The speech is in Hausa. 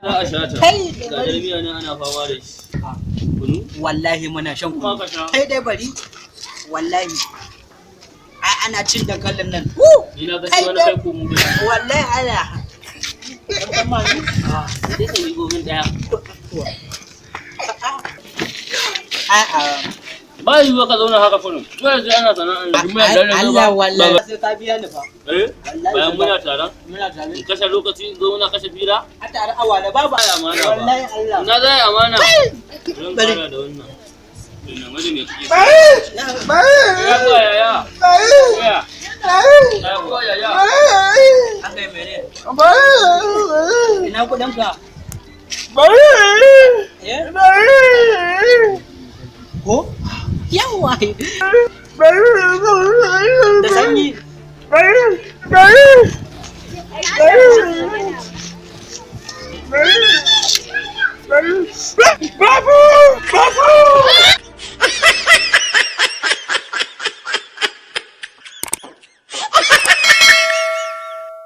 Za a sha ta. Kai Ga dai bari. miya nan ana fama da shi. Kunu? Wallahi muna shan Kuma kunu. ka sha. Kai dai bari. Wallahi. Ai ana cin dankalin nan. Woo! Ni na ga Kai sai wani dai. kai komo bai. Wallahi ana. Ah, sai ka miƙo min ɗaya. A'a. Ba yiwuwa ka zauna haka kurum. Dole sai ana sana'ar da kuma ya Allah ba. wallahi. Sai ka biya ni fa. Eh? Wallahi Bayan sai muna taron. Muna tare. In kashe lokaci in zo muna kashe fira. A tare awa da babu. Ba amana ba. Wallahi Allah. Na zai amana. Zan Bari. fara da wannan. Ina wani me kike? Na- Ya ko ya ya. Ya. Ya ko ya ya. Aka yi mene? Ina kuɗin ka? Eh? Ko? Yawa. Da sanyi.